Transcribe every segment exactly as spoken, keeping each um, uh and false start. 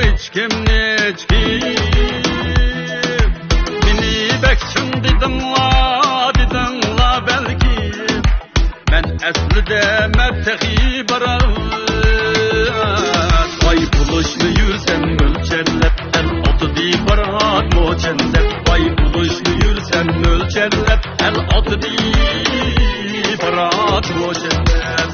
ئىچكىمنى ئىچكىم، مېنى بەك چىڭ دېدىڭلار، دېدىڭلار بەلكىم. مەن ئەسلىدە مەن تېخى بارات. باي بولۇشنى يۈرسەم مۆلچەرلەپ، ئەل ئاتىدى بارات موچەنلەپ. باي بولۇشنى يۈرسەم مۆلچەرلەپ، ئەل ئاتىدى بارات موچەنلەپ.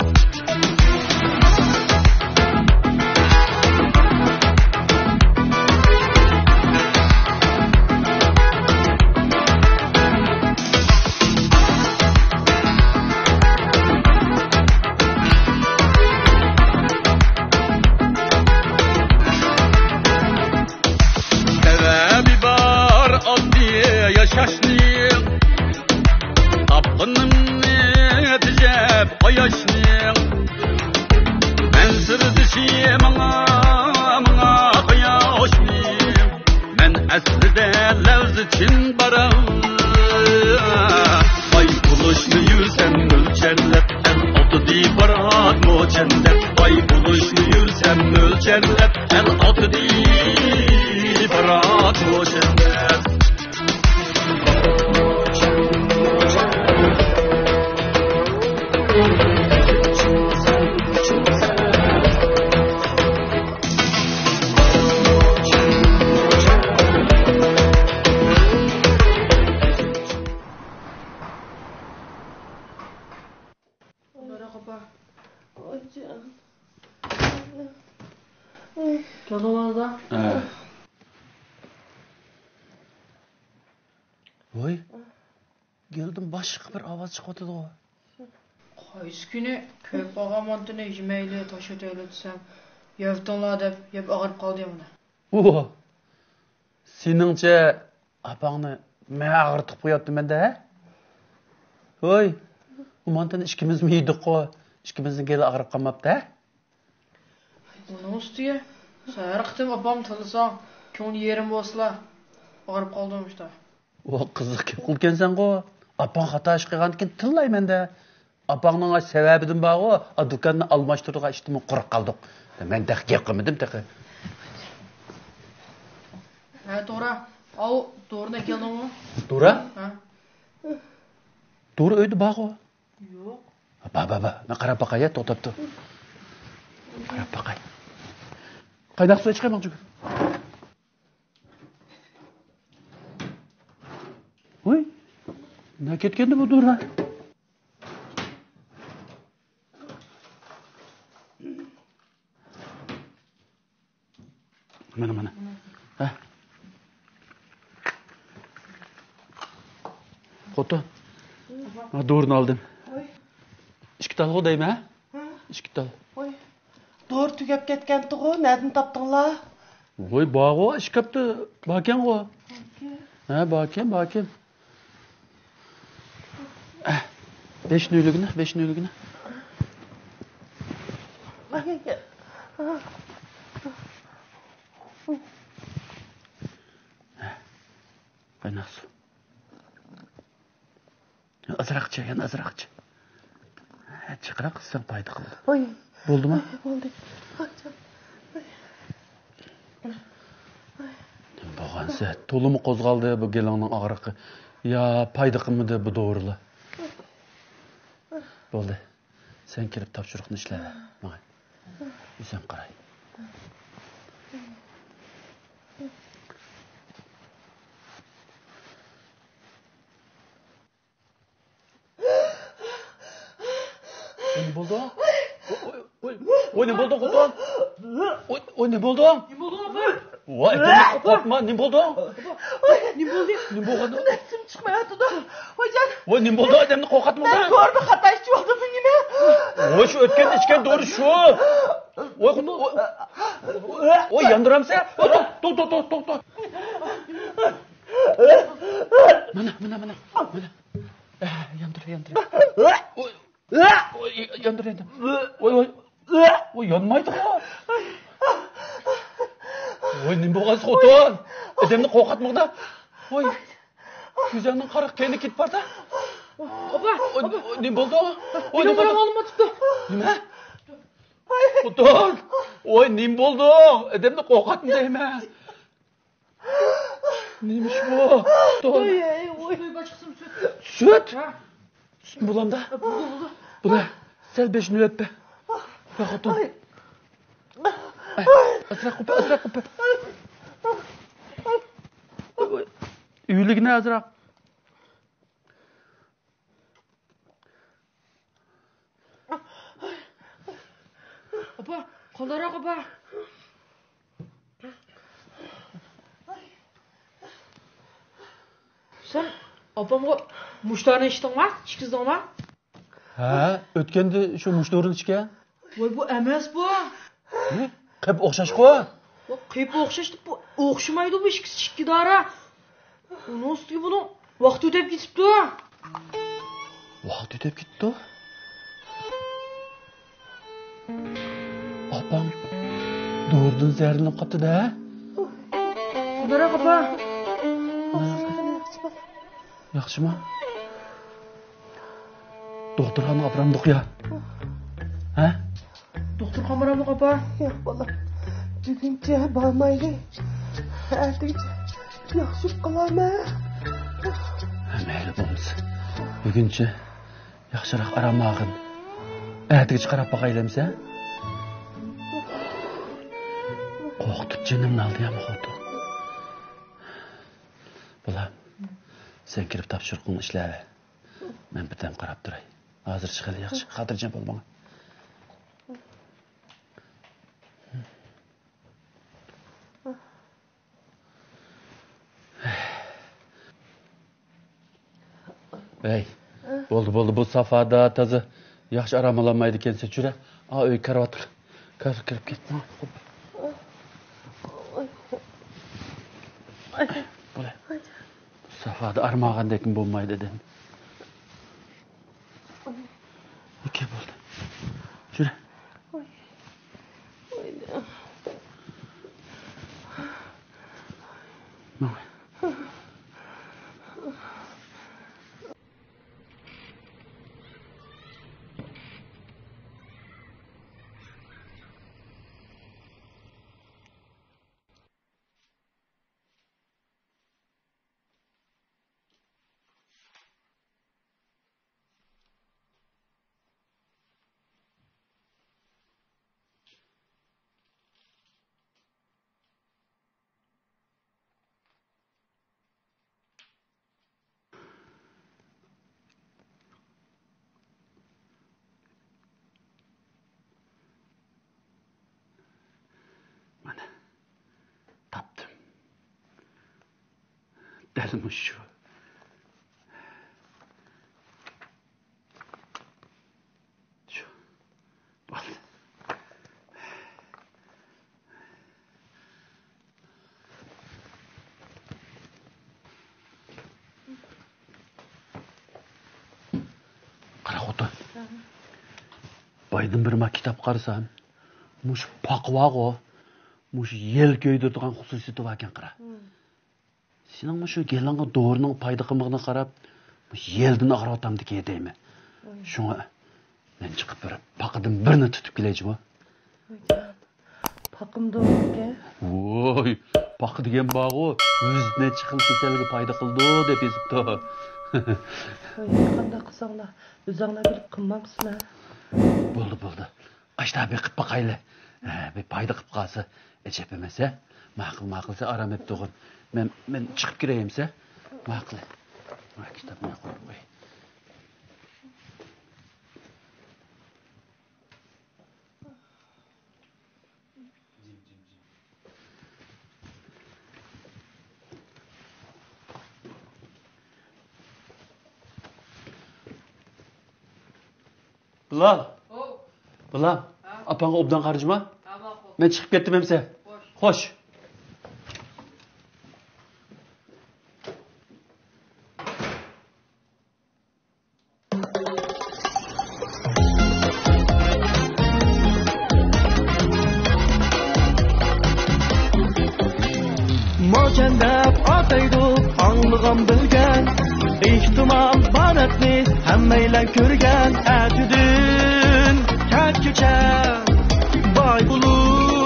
سەۋەبى بار ئاددىي ياشاشنىڭ، تاپقىنىمنى تېجەپ قاياشنىڭ. مەن سىردىشى ماڭا، ماڭا قاياشنىڭ. مەن ئەسلىدە لەۋزى چىن بارا. باي بولۇشنى يۈرسەم مۆلچەرلەپ، ئەل ئاتىدى بارات موچەنلەپ. باي بولۇشنى يۈرسەم مۆلچەرلەپ، ئەل ئاتىدى بارات موچەنلەپ. كەلدىڭلاردا؟ ھە. ۋوي، گېلىدىن باشقا بىر ئاۋاز چىقىۋاتىدىغۇ. قايسى كۈنى كۆپ قالغان مانتىنى يېمەيلى، تاشلىۋېتەيلى دېسەم، يەۋېتىڭلار دەپ يەپ ئاغرىپ قالدى يەنە. ئۇ، سېنىڭچە ئاپاڭنى مەن ئاغرىتىپ قوياتتىمەن-دە، ھە؟ ھوي، ئۇ مانتىنى ئىككىمىزمۇ يېدۇققۇ، ئىككىمىزنىڭ گېلى ئاغرىپ قالماپتۇ، ھە؟ ئۇنىڭ ئۈستىگە، سەن ھەر قېتىم ئاپام تىللىساڭ، كۆڭلى يېرىم بولسىلا، ئاغرىپ قالىدۇ مۇشتا. ئۇ قىزىق گەپ قىلىدىكەنسەنغۇ، ئاپاڭ خاتا ئىش قىلغاندىكىن تىللايمەن-دە. ئاپاڭنىڭ سەۋەبىدىن بارغۇ، ئا، دۇكاننى ئالماشتۇرىدىغان ئىشتىنمۇ قۇرۇق قالدۇق. مەن تېخى گەپ قىلمىدىم تېخى. ھە، توغرا. ئاۋۇ، دورىنى ئەكەلدىڭمۇ؟ دورا؟ ھە. دورا ئۆيدە بارغۇ. يوق. بار، بار، بار. مەن قاراپ باقاي، يا، توختاپ تۇر. قاراپ باقاي. قايناق سۇ ئىچقاي ماڭا. ھوي، نە كەتكەندە بۇ دورا؟ مانا، مانا. ھە. خوتۇن. ھە، دورىنى ئالدىم. ۋاي. ئىككى تالغۇ دەيمەن، ھە؟ ھە. ئىككى تال. ۋاي. دورا تۈگەپ كەتكەنتىغۇ، نەدىن تاپتىڭلار؟ ۋاي، بارغۇ، ئىشكاپتا باركەنغۇ. باركەن. ھە، باركەن، باركەن. بېشىنى ئۆيلىگىنە، بېشىنى ئۆيلىگىنە. قايناق سۇ. ئازراقچە، يەنە ئازراقچە. جىقراق قىلساڭ پايدا قىلىدۇ. ۋاي. بولدىمۇ؟ ۋاي، بولدى. ئاچچىق. ۋاي. نېمە بولغانسە، تولىمۇ قوزغالدى بۇ گېلىڭنىڭ ئاغرىقى. يا پايدا قىلمىدى بۇ دورىلار. بولدى. سەن كىرىپ تاپشۇرۇقنى ئىشلەۋەر ماڭا. ئۆزۈم قاراي. نېمە بولدى؟ ۋوي، ۋوي، ۋوي، نېمە بولدى، خوتۇن؟ ۋوي، ۋوي، نېمە بولدى؟ نېمە بولدى، ئاپا؟ ۋاي، قورقما، نېمە بولدى؟ نېمە بولدى؟ نېمە بولغان؟ نەپسىم چىقمايۋاتىدۇ. ۋايجان. ۋوي، نېمە بولدى؟ ئادەمنى قورقۇتمىغىن. مەن دورىنى خاتا ئىچىۋالدىممۇ نېمە؟ ۋوي، شۇ ئۆتكەندە ئىچكەن دورا شۇ. ۋوي، خوتۇن، ۋوي، ۋوي، ياندۇرامسەن؟ ۋوي، توختا، توختا، توختا، توختا. مانا، مانا، مانا، مانا. ئە، ياندۇر، ياندۇر. ۋوي، ۋوي، ياندۇر، ياندۇر. ۋوي، ۋوي. ۋوي، يانمايدىغۇ. ۋوي، نېمە بولغانسىز، خوتۇن؟ ئادەمنى قورقۇتمىغىنا. ۋوي، كۆزۈڭنىڭ قارا كەينى كېتىپ باردا. ئاپا، ۋوي، ئاپا. ۋوي، نېمە بولدى؟ ۋوي، مېنىڭ نېمە بولدى؟ ئوغلۇم ئۆتۈپتۇ. نېمە؟ خوتۇن! ۋاي، نېمە بولدۇڭ؟ ئادەمنى قورقۇتما دەيمەن. نېمە ئىش بۇ؟ توغرا. ئوي، ئوي، ئوي. سۈت؟ ھە؟ سۈتمۇ بولامدا؟ بولدى، بولدى. بۇنى سەل بېشىنى ئۆپە. يا خوتۇن. ئاي. ئاي، ئازراق ئۆپە، ئازراق ئۆپە. ئۆي، ئۆيلىگىنە ئازراق. ئاپا، قالدۇراق ئاپا. سەن ئاپامغا مۇشتارنى ئىچتىڭما؟ ئىچكۈزدۈڭما؟ ھە، ئۆتكەندە شۇ مۇشتارنى ئىچكەن. ۋاي، بۇ ئەمەس بۇ. نېمە؟ قېپى ئوخشاشقۇ؟ ۋاي، قېپى ئوخشاش، بۇ ئوخشىمايدۇ، بۇ ئىككىسى ئىككى دارا. ئۇنىڭ ئۈستىگە بۇنىڭ ۋاقتى ئۆتۈپ كېتىپتۇ. ۋاقتى ئۆتۈپ كېتىپتۇ؟ ئاپام دورىدىن زەھەرلىنىپ قاپتۇ-دە. قالدۇراق ئاپا. ياخشىمۇ؟ دوختۇرخانىغا ئاپىرامدۇق يا؟ ھە؟ دوختۇرغا بارامدۇق، ئاپا؟ ياق، بالام. بۈگۈنچە بارمايلى. ئەتىگىچە ياخشى بولۇپ قالارمەن. ھە، مەيلى بولمىسا. بۈگۈنچە ياخشىراق ئارام ئالغىن. ئەتىگىچە قاراپ باقايلى ئەمىسە. قورقۇتۇپ جېنىمنى ئالدى يا خوتۇن. بالام، سەن كىرىپ تاپشۇرۇقۇڭنى ئىشلەۋەر. مەن بىردەم قاراپ تۇراي. ھازىرچە خېلى ياخشى، خاتىرجەم بول ماڭا. ھەي، بولدى، بولدى، بۇ سافادا تازا ياخشى ئارام ئالالمايدىكەنسەن، چۈرە. ئا، ئۆي كارىۋاتقا. كىر، كىرىپ كەت. بولە. سافادا ئارام ئالغاندەكمۇ بولمايدۇ ئادەم. ئوكەي، بولدى. يۈرە. ماڭا. مانا، تاپتىم. دەل مۇشۇ. شۇ. بولدى. قارا خوتۇن. بايدىن بىر ما كىتاب قارىسام، مۇشۇ پاقا بارغۇ، مۇشۇ يەل كۆيدۈرىدىغان خۇسۇسىيىتى باركەن، قارا. سېنىڭ مۇشۇ گېلىڭغا دورىنىڭ پايدا قىلمىقىنى قاراپ، مۇشۇ يەلدىن ئاغرىۋاتامدىكى دەيمەن. شۇڭا مەن چىقىپ بېرىپ، پاقىدىن بىرنى تۇتۇپ كېلەيچىمۇ؟ پاقىمدۇ ئۇكا؟ ۋوي، پاقا دېگەن بارغۇ، يۈز نەچچە خىل كېسەلگە پايدا قىلىدۇ دەپ يېزىپتۇ. ۋوي، قانداق قىلساڭلار، ئۆزۈڭلار بىلىپ قىلمامسىلەر؟ بولدى، بولدى. قاچتا بېقىپ باقايلى. ھە، بىر پايدا قىلىپ قالسا، ئەجەب ئەمەس، ھە؟ ماقۇل، ماقۇل، سەن ئارام ئېلىپ تۇرغىن. مەن، مەن چىقىپ كىرەيمسە؟ ماقۇل. ھە، كىتابنى قويۇپ قوي. بىلال. ئوۋ. بىلال. ھە؟ ئاپاڭغا ئوبدان قارىجىما؟ ھە، ماقۇل. مەن چىقىپ كەتتىم ئەمسە. خوش. خوش. موچەن دەپ ئاتايدۇ ئاڭلىغان بىلگەن، ئېھتىمال بار ئەتنى ھەممەيلەن كۆرگەن. ئەتىدىن كەچكىچە باي بولۇپ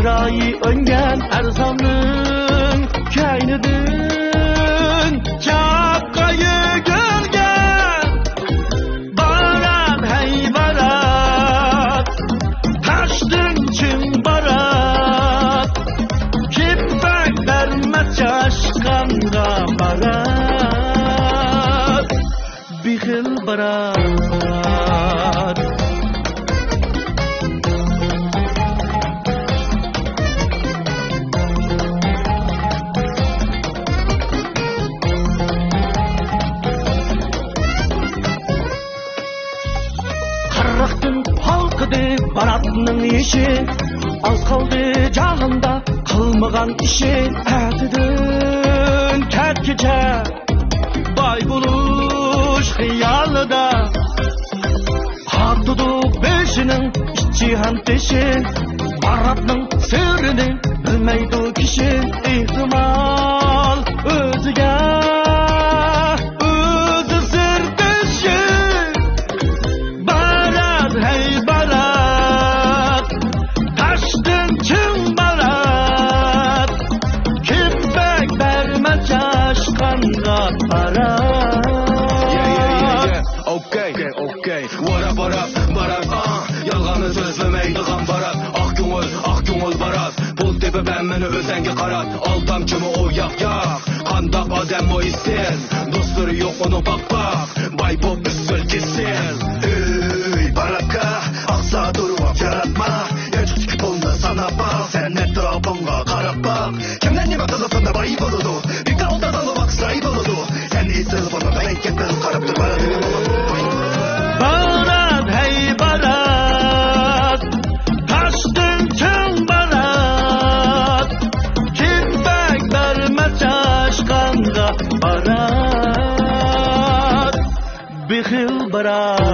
چىرايى ئۆڭگەن ئەرزاننىڭ كەينىدىن چاپقا يۈگۈرگەن. بارات، ھەي بارات، تاشتىن چىڭ بارات، كىپەك بەرمە چاشقانغا بارات. بېخىل بارات. قىرىقتىن ھالقىدى باراتنىڭ يېشى، ئاز قالدى جاھاندا قىلمىغان ئىشى. ئەتىدىن كەچكىچە باي بولۇش خىيالىدا، قاتىدۇ بېشىنىڭ ئىچى ھەم تېشى. باراتنىڭ سىرىنى بىلمەيدۇ كىشى. ئېھتىمال ئۆزىگە ئۆزى سىردىشى. بارات، ھەي بارات، تاشتىن چىڭ بارات، كىپەك بەرمە چاشقانغا بارات. Yeah, yeah, yeah, yeah. Okay, okay. ۋاراپ، ۋاراپ، بارات، ئاھ. يالغاننى سۆزلىمەيدىغان بارات. ئاق كۆڭۈل، ئاق كۆڭۈل بارات. پۇل تېپىپ ھەممىنى ئۆزەڭگە قارات. ئالدامچىمۇ ئۇ ياق، ياق. قانداق ئادەممۇ ئىسسىز، دوستلىرى يوق ئۇنىڭ پاك، پاك. باي بوپ ئۈسسۈل كېسىل. ئۆي، باراكا، ئاقسا تۇرۇپ ياراتما. يانچۇقتىكى پۇلنى ساناپ باق، سەن ئەتراپىڭغا قاراپ باق. كىملەر نېمە قىلسا ساندا باي بولىدۇ. بىكار ئولتۇرساڭلا ۋاقىت زايە بولىدۇ. سەن ئېسىل بولما، مەن كېپىل قاراپ تۇر، بارات. بارات، ھەي بارات، تاشتىن چىڭ بارات، كىپەك بەرمە چاشقانغا بارات، بېخىل بارات.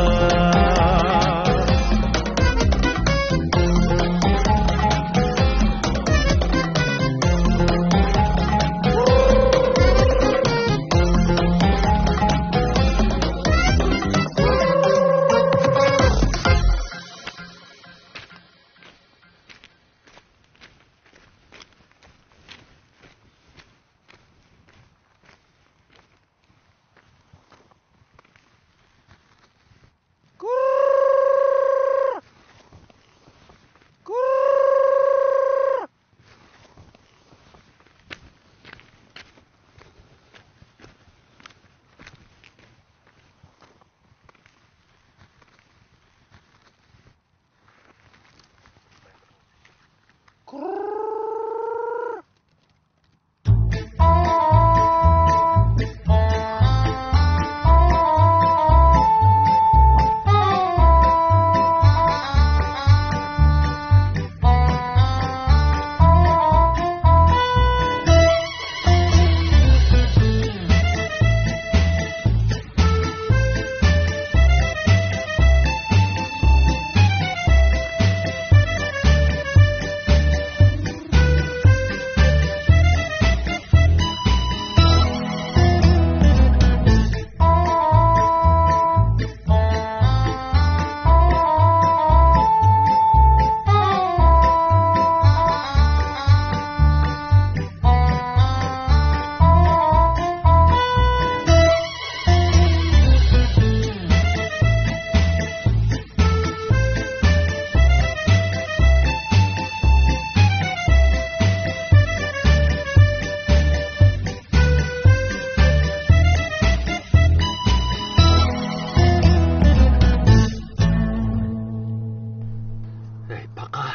ھەي، پاقا،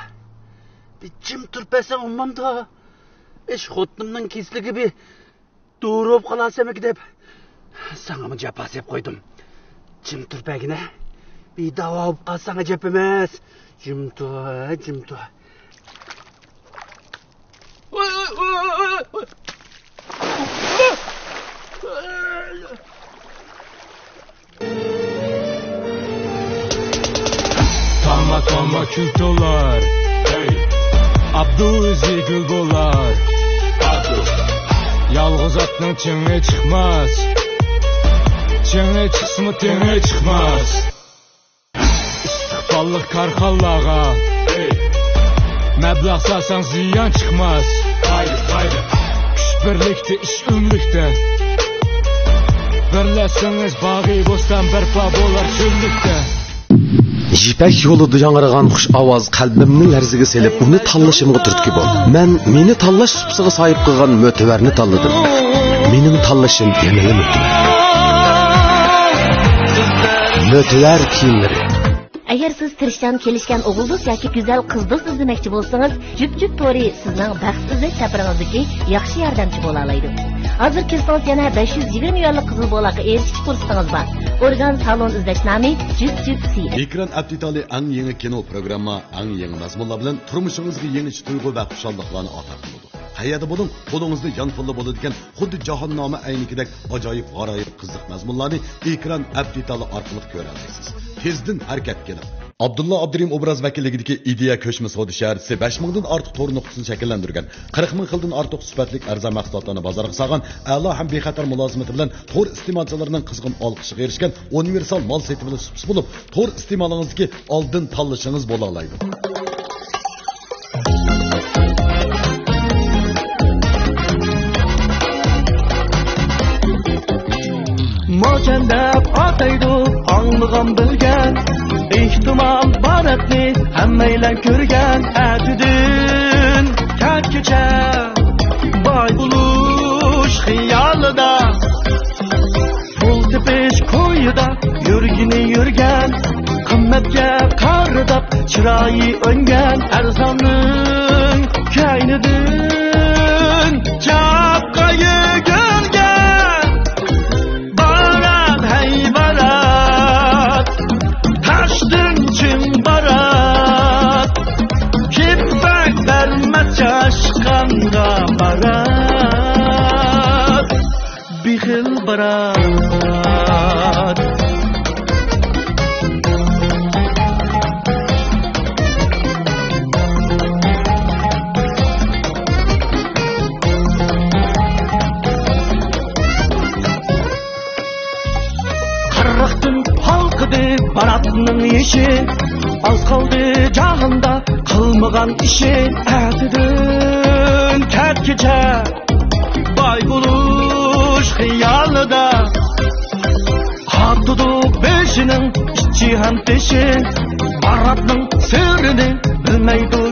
بىر جىم تۇرۇپ بەرسەڭ بولمامدۇ؟ ئىش خوتۇنۇمنىڭ كېسىلىگە بىر دورا بولۇپ قالارسەنمىكىن دەپ، ساڭىمۇ جاپا سېلىپ قويدۇم. جىم تۇرۇپ بەرگىنە. بىداۋا بولۇپ قالساڭ ئەجەب ئەمەس. جىم تۇر، جىم تۇر. تاما، تاما كۈل تولار. ئابدۇ ئۆزى گۈل بولار. يالغۇز ئاتنىڭ چېڭى چىقماس. چېڭى چىقسىمۇ تېڭى چىقماس. ئىستىقباللىق كارخانىلارغا مەبلەغ سالساڭ زىيان چىقماس. كۈچ بىرلىكتە، ئىش ئۆملۈكتە. بىرلەشسىڭىز باغۇ بوستان بەرپا بولار چۆللۈكتە. يىپەك يولىدا ياڭرىغان خۇش ئاۋاز قەلبىمنى لەرزىگە سېلىپ، ئۇنى تاللىشىمغا تۈرتكە بولدى. مەن مېنى تاللاش سۇپىسىغا ساھىب قىلغان مۆتىۋەرنى تاللىدىم. مېنىڭ تاللىشىم يەنىلا مۆتىۋەر. مۆتىۋەر كىيىملىرى. ئەگەر سىز تىرىشچان، كېلىشكەن ئوغۇل دوست ياكى گۈزەل قىز دوست ئىزدىمەكچى بولسىڭىز، جۈپ جۈپ تورى سىزنىڭ بەخت ئىزدەش سەپىرىڭىزدىكى ياخشى ياردەمچى بولالايدۇ. ھازىر كىرسىڭىز يەنە بەش يۈز يىگىرمە يۈەنلىك قىزىل بولاققا ئېرىشىش پۇرسىتىڭىز بار. ئورگان سالون ئىزدەش نامى جۈپ جۈپ سى. ئېكران ئەپ دېتالى ئەڭ يېڭى كىنو پروگرامما، ئەڭ يېڭى مەزمۇنلار بىلەن تۇرمۇشىڭىزغا يېڭىچە تۇيغۇ ۋە خۇشاللىقلارنى ئاتا قىلىدۇ. قەيەردە بولۇڭ، قولىڭىزدا يانفونلا بولىدىكەن، خۇددى جاھاننامە ئەينىكىدەك ئاجايىپ غارايىپ قىزىق مەزمۇنلارنى ئېكران ئەپ دېتالى ئارقىلىق كۆرەلەيسىز. تېزدىن ھەرىكەتكە كېلىڭ! ئابدۇللا ئابدۇرېھىم ئوبراز ۋەكىللىكىدىكى ئىدىيە كۆچمە سودا شەھەرچىسى بەش مىڭدىن ئارتۇق تور نۇقتىسىنى شەكىللەندۈرگەن، قىرىق مىڭ خىلدىن ئارتۇق سۈپەتلىك ئەرزان مەھسۇلاتلارنى بازارغا سالغان، ئەلا ھەم بىخەتەر مۇلازىمىتى بىلەن تور ئىستېمالچىلىرىنىڭ قىزغىن ئالقىشىغا ئېرىشكەن ئۇنىۋېرسال مال سېتىۋېلىش سۇپىسى بولۇپ، تور ئىستېمالىڭىزدىكى ئالدىن تاللىشىڭىز بولالايدۇ. موچەن دەپ ئاتايدۇ ئاڭلىغان بىلگەن، ئېھتىمال باراتنى ھەممەيلەن كۆرگەن. ئەتىدىن كەچكىچە باي بولۇش خىيالىدا، پۇل تېپىش كويىدا يۈرگىنى يۈرگەن، قىممەتكە قارىداپ چىرايى ئۆڭگەن ئەرزاننىڭ كەينىدىن چاپقا يۈگۈرگەن. بارات، ھەي بارات، تاشتىن چىڭ بارات، كىپەك بەرمەس چاشقانغا بارات. بېخىل بارات. قىرىقتىن ھالقىدى باراتنىڭ يېشى، ئاز قالدى جاھاندا قىلمىغان ئىشى. ئەتىدىن كەچكىچە باي بولۇش خىيالىدا، قاتىدۇ بېشىنىڭ ئىچى ھەم تېشى. باراتنىڭ سىرىنى بىلمەيدۇ